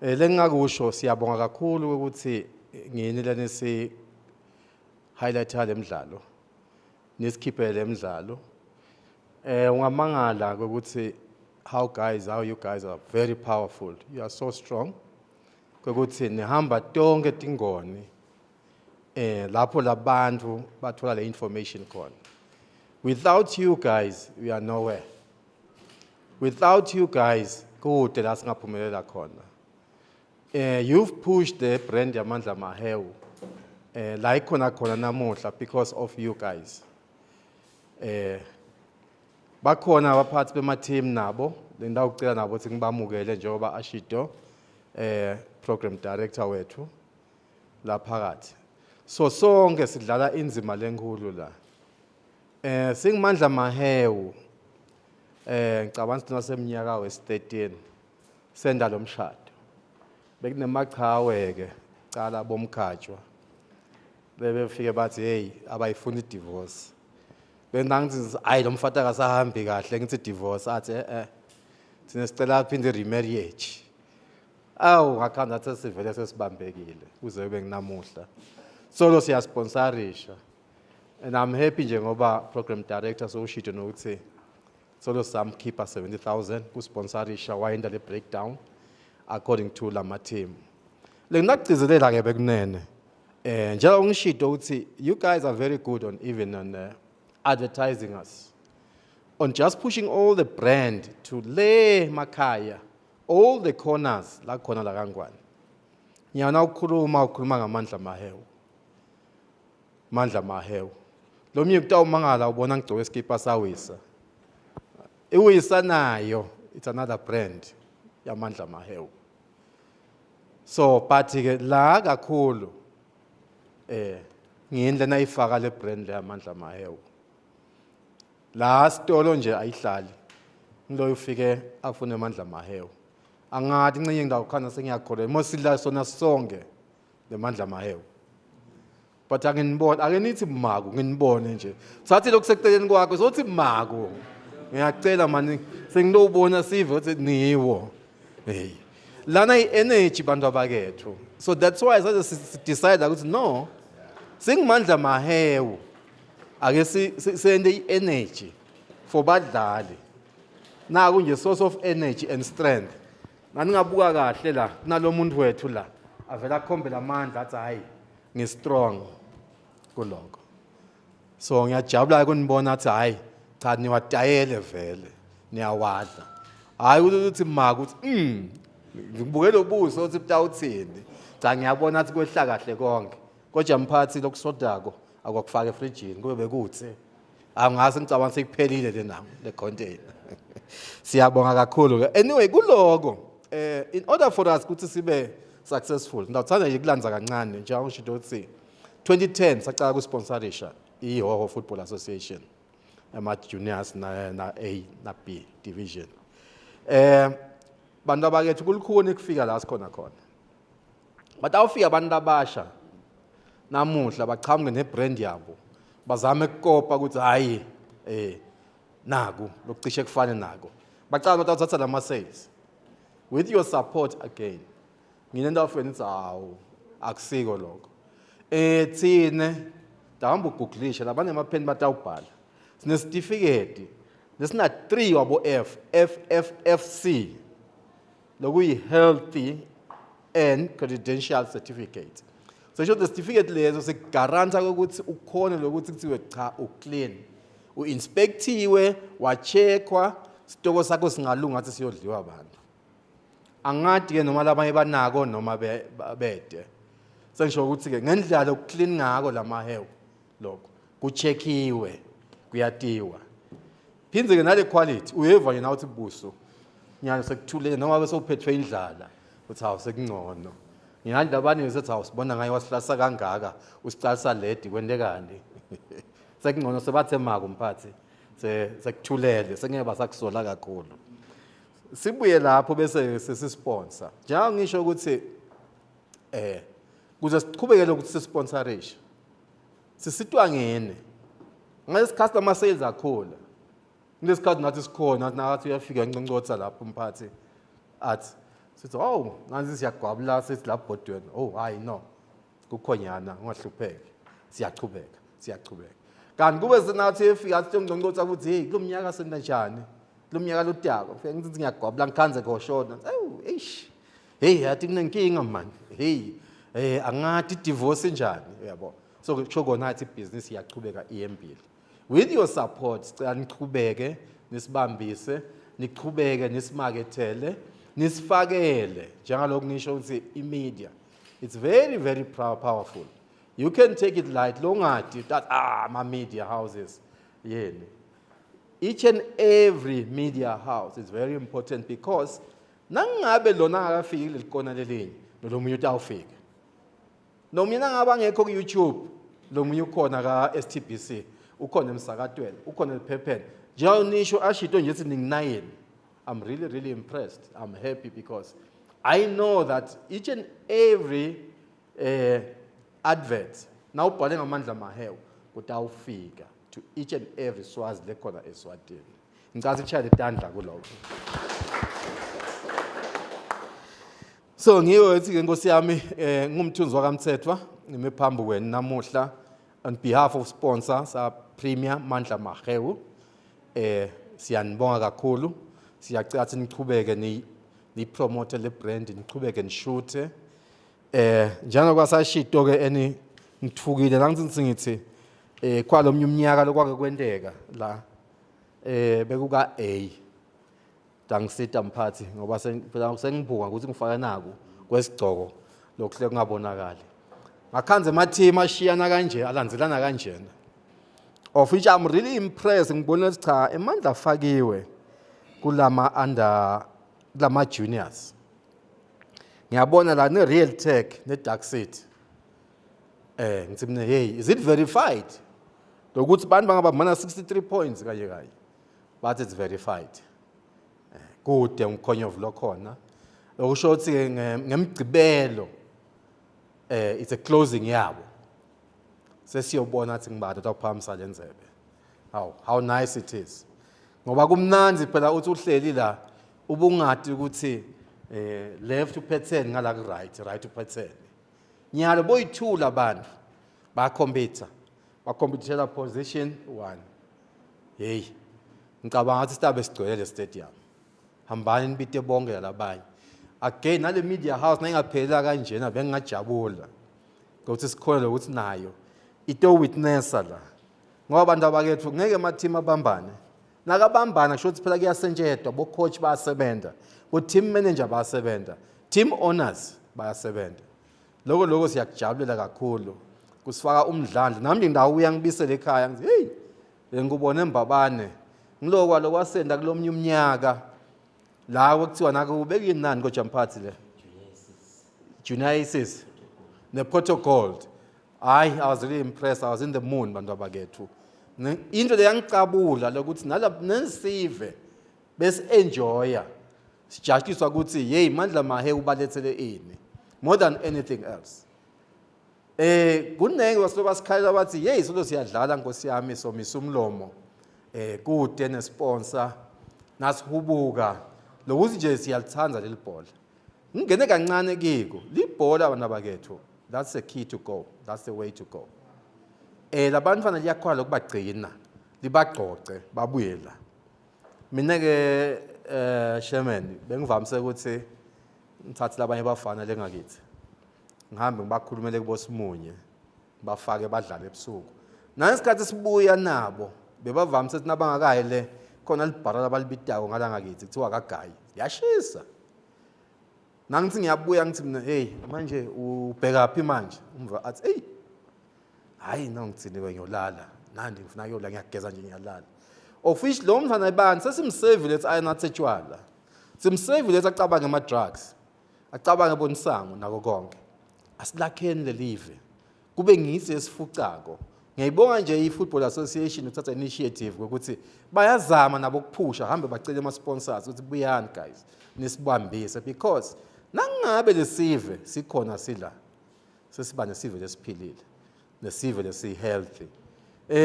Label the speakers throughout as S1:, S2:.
S1: Lengingakusho, siyabonga kakhulu ukuthi ngini lenisi highlight lemidlalo, nisikhiphele lemidlalo. Ungamangala ukuthi how you guys are very powerful. You are so strong. Ukuthi nihamba tonke tingoni lapho labantu bathola le information khona. Without you guys, we are nowhere. Without you guys, kude la singaphumelela khona. You've pushed the brand yaMandla Mahewu la ikhona khona namuhla because of you guys. Bakhona abaphathi bema team nabo, lendawucela nabo ukuthi ngibamukele njengoba ashido program director wethu la phakathi. So sonke sidlala inzima lenkulu la. SinguMandla Mahewu, ngicabanga ukuthi naseminyaka wesi-13 senda lo mshado. Bekunemachawe ke cala bomkhatshwa. Bebefike bathi, "Hey, abayifuni divorce." Benangithi, "Hayi, lo mfati akasahambi kahle," ngithi divorce, athi, "Eh eh. Thina sicela aphinde remarriage." Awu, ngakhanda ngathi sivele sesibambekile kuze kube nginamuhla. Solo siyasponsorisha. And I'm happy nje ngoba program director sowushito nokuthi solo samkhipha 70,000 kusponsorisha, wayenda le breakdown according to lama team. Lengakugcizelela ke bekunene. Njengoba ngishito ukuthi you guys are very good on even on advertising us, on just pushing all the brand to le makhaya, all the corners la khona la kaNgwane. Nyana ukukhuluma ukhuluma ngaMandla Mahewu. Mandla Mahewu. Lo mnye kutawumangala ubona ngigcoke iskipa sawisa. Iwisa nayo, it's another brand yaMandla Mahewu. So but ke la kakhulu ngiyindlela nayifaka le brand le yaMandla Mahewu. La sitolo nje ayihlali. Ngiloyo ufike afune Amandla Mahewu. Angathi incenye ngidawukhana sengiyakholelwa. Mosidla sona sonke leMandla Mahewu. But anginibone, ake nithi maku nginibone nje. Thathi lokhu sekuceleni kwakho, sothi maku. Ngiyacela mani, sengilobona sive ukuthi niwo. Hey. Lana i-energy, bantu abakethu. So that's why saze decide ukuthi no. SinguMandla Mahewu. Ake sende i-energy for badlali. Naku nje source of energy and strength. Naningabuka kahle la kunalomuntu wethu la avela akhombe lamandla, athi, "Hayi, ngi-strong kuloko." So ngiyajabula ukunibona athi, hayi cha, niwatayele vele, niyawadla. Hayi ukuthi maka ukuthi ngibukele ubuso uthi butawuthini. Cha, ngiyabona athi kwehla kahle konke. Kodwa mphathi, lokusodako akwakufaka efrijini kube bekuthi angase ngicabanga sekuphelile le nami le container. Siyabonga kakhulu ke. Anyway, kuloko in order for us ukuthi sibe successful, ngiyawuthanda nje kulanza kancane njengoba ngisho ukuthi 2010 sacala kusponsorisha iHhohho Football Association ama juniors na A na B division. Bantu abakethu, kulukhuni kufika la sikhona khona. But awufika abantu abasha namuhla baqhamuke nebrand yabo, bazame ukukopa ukuthi hayi, naku lokucishe kufane nako, bacala bathatha lama sales. With your support again, nginento afeni nithi, "Hawu, akusiko lokho." Thine dahamba ugooglisha labanemapheni batawubhala, sinesitifiketi lesina 3 wabo F F F F C, lokuyi healthy and credential certificate. So sho the certificate lezo sikugaranta ukuthi ukhone lokuthi kuthiwe cha, uclean, uinspectiwe, wacheckwa, sitoko sakho singalunga ngathi siyodliwa abantu. Angadi ke noma labanye banako noma bede. Sengisho ukuthi ke ngendlela lokuclean ngako lamahewu, lokho kucheckiwe, kuyatiwa. Phindze ke nale quality uyeva nje nawe uthi buso nyalo sekuthulele noma bese uphethwe indlala, uthi, "Hawu, sekungcono." Ngiyandi abaningi sethi, "Hawu, sibona ngaye wasihlasa kangaka, usicalisa ledi kwentekani?" Sekungcono, sebathe maka umphathi, sekuthulele, sengeke basakusola kakhulu. Sibuye lapho bese sesisponsor, njengoba ngisho ukuthi kuze siqhubekele ukuthi sisponsorishe, sisitwa ngene ngalesikhathi ama sales akhula. Kulesikhathi nathi sikhona, nathi uyafika nconcotha lapho umphathi athi, Sithi oh nansi siyagwabula sithi la bhodweni. Oh hayi no. Kukhonyana ungahlupheki. Siyachubeka, siyachubeka. Kanti kube senathi efika athi ngcongcotha ukuthi hey kulomnyaka senta njani? Kulomnyaka lodako. Fike ngithi ngiyagwabula ngikhanze ngoshona. Ewu eish. Hey yathi kunenkinga man. Hey angathi divorce njani uyabo. So kusho kona athi ibhizinisi iyachubeka iyembili. With your support sicela nichubeke nisibambise nichubeke nisimakethele nisifakele njengalokhu ngisho ukuthi i-media it's very very powerful. You can take it light longadi that ama media houses yini. Each and every media house is very important because nangabe lona akafiki kuleli kona lelinye nomunye utawufika. Nomunye nangabe angekho ku-YouTube lo munye ukhona ka-STBC ukhona emsakatweni ukhona eliphepheni njengoba nisho ashito nje ukuthi ninginayini. I'm really really impressed. I'm happy because I know that each and every advert nawubhale ngamandla mahewu kutawufika to each and every Swazi lekhona eSwatini. Ngicela sikushayele itandla kuloko. So ngiyo ethi ke Nkosi yami ngumthunzi wakaMthethwa ngime phambi kwenu namuhla on behalf of sponsor sa Premier Mandla Mahewu. Siyanibonga kakhulu. Siyacela ukuthi nichubeke ni promote le brand, nichubeke nishuthe. Njengoba sashito ke eni ngithukile la ngithi ngithi kwalomnye umnyaka lokwake kwenteka la bekuka A dangisita mphathi ngoba phela sengibuka ukuthi ngifaka naku kwesigcoko lokuhle kungabonakali. Ngakhanze ema-team ashiyana kanje alandzelana kanjena, of which I'm really impressed. Ngibona ukuthi cha emandla afakiwe kulama under kulama juniors. Ngiyabona la ne Real Tech ne Dark City. Ngithi mina hey, is it verified lokuthi bantu bangaba mana 63 points kanye kanye? But it's verified. Kude umkhonyovu lokhona. Okusho ukuthi ngemgcibelo it's a closing yabo. Sesiyobona ukuthi ngibani otawuphakamisa lenzebe. How nice it is. Ngoba kumnandzi phela uthi uhleli la ubungati ukuthi left uphetheni ngala ku right, right uphetheni. Nyalo boyithula abantu bakhompyutha. Bakhompyuthela position 1. Hey, ngicabanga ukuthi sitabe sigcwele le stadium. Hambani nibite bonke labanye. Again nale media house nayingaphelela kanjena bengingajabula. Ukuthi sikhona ukuthi nayo ito witnessa la. Ngoba abantu abakethu ngeke ama team abambane. Nakabambana kusho ukuthi phela kuyasentshetwa, bo coach bayasebenza, bo team manager bayasebenza, team owners bayasebenza. Lokho lokho siyakujabulela kakhulu. Kusifaka umdlandla. Nami nje ndawo uyangibisela ekhaya ngithi hey, ngikubone embabane. Ngilokwa lokwasenda kulomnye umnyaka. La kuthiwa nako bekuyinani kodwa mphathi le. Junior Aces. Ne Porto Gold. Hayi, I was really impressed. I was in the moon bantu abakethu. Into leyangicabula lokuthi nalapho nensive bese enjoya. Sijatshiswa ukuthi hey Mandla Mahe ubalethele ini more than anything else. Kunenge basuke basikhalela bathi hey solo siyadlala Nkosi yami somisa umlomo. Kude nesponsor nasihubuka lokuthi nje siyalithanda leli bhola. Ngingene kancane kiko libhola abantu abakethu. That's the key to go. That's the way to go. Labantwana liyakhona lokubagcina libagcoce babuye la. Mina ke Sherman bengivamise ukuthi ngithathe labanye abafana lengakithi. Ngihambe ngibakhulumele kubosimunye bafake badlale ebusuku. Nangesikhathi sibuya nabo bebavamise ukuthi nabangakayi le khona libhara labalibitako ngalangakithi kuthiwa kagayi. Yashisa. Nangithi ngiyabuya ngithi mina hey manje ubheka phi manje? Umva athi hey hayi no ngithini ngiyolala. Nandi ngifuna kuyolala ngiyageza nje ngiyalala. Of which lo mfana ebani sesimsave lethi ayinathe tshwala. Simsave lethi acabange ama drugs. Acabange bonisango nako konke. Asilakheni lelive. Kube ngisi esifucako. Ngiyayibonga nje i-Football Association uthatha initiative ukuthi bayazama nabo ukuphusha hambe bacele ama sponsors ukuthi buyani guys nisibambise because nangabe lesive sikhona sila sesiba nesive lesiphilile nesive lesi healthy.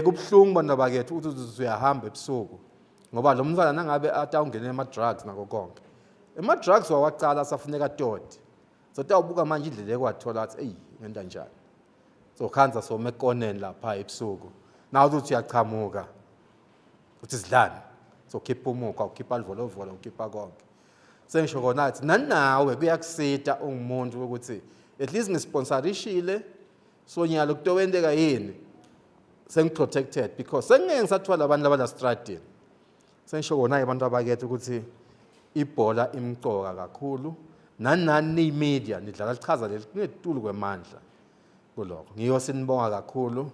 S1: Kubhlungu bantu abakethu ukuthi uyahamba ebusuku ngoba lo mntwana nangabe atawungena ema drugs nako konke. Ema-drugs wawacala safuneka toti. So tawubuka manje indlela ekwathola athi, eyi, ngenta njani? So khanza soma ekoneni lapha ebusuku. Nawe uthi uyachamuka. Uthi sidlani? So khipha umukhwa, ukhipha livolovolo, ukhipha konke. Sengisho kona athi nanawe kuyakusita ungumuntu ukuthi at least ngisponsorishile, so nyalo kutowenteka yini, sengi-protected because sengingeke ngisathola abantu labala stradini. Sengisho kona abantu abakethe ukuthi ibhola imcoka kakhulu, nani nani niyi-media nidlala lichaza leli kungetulu kwemandla kulokho. Ngiyo sinibonga kakhulu.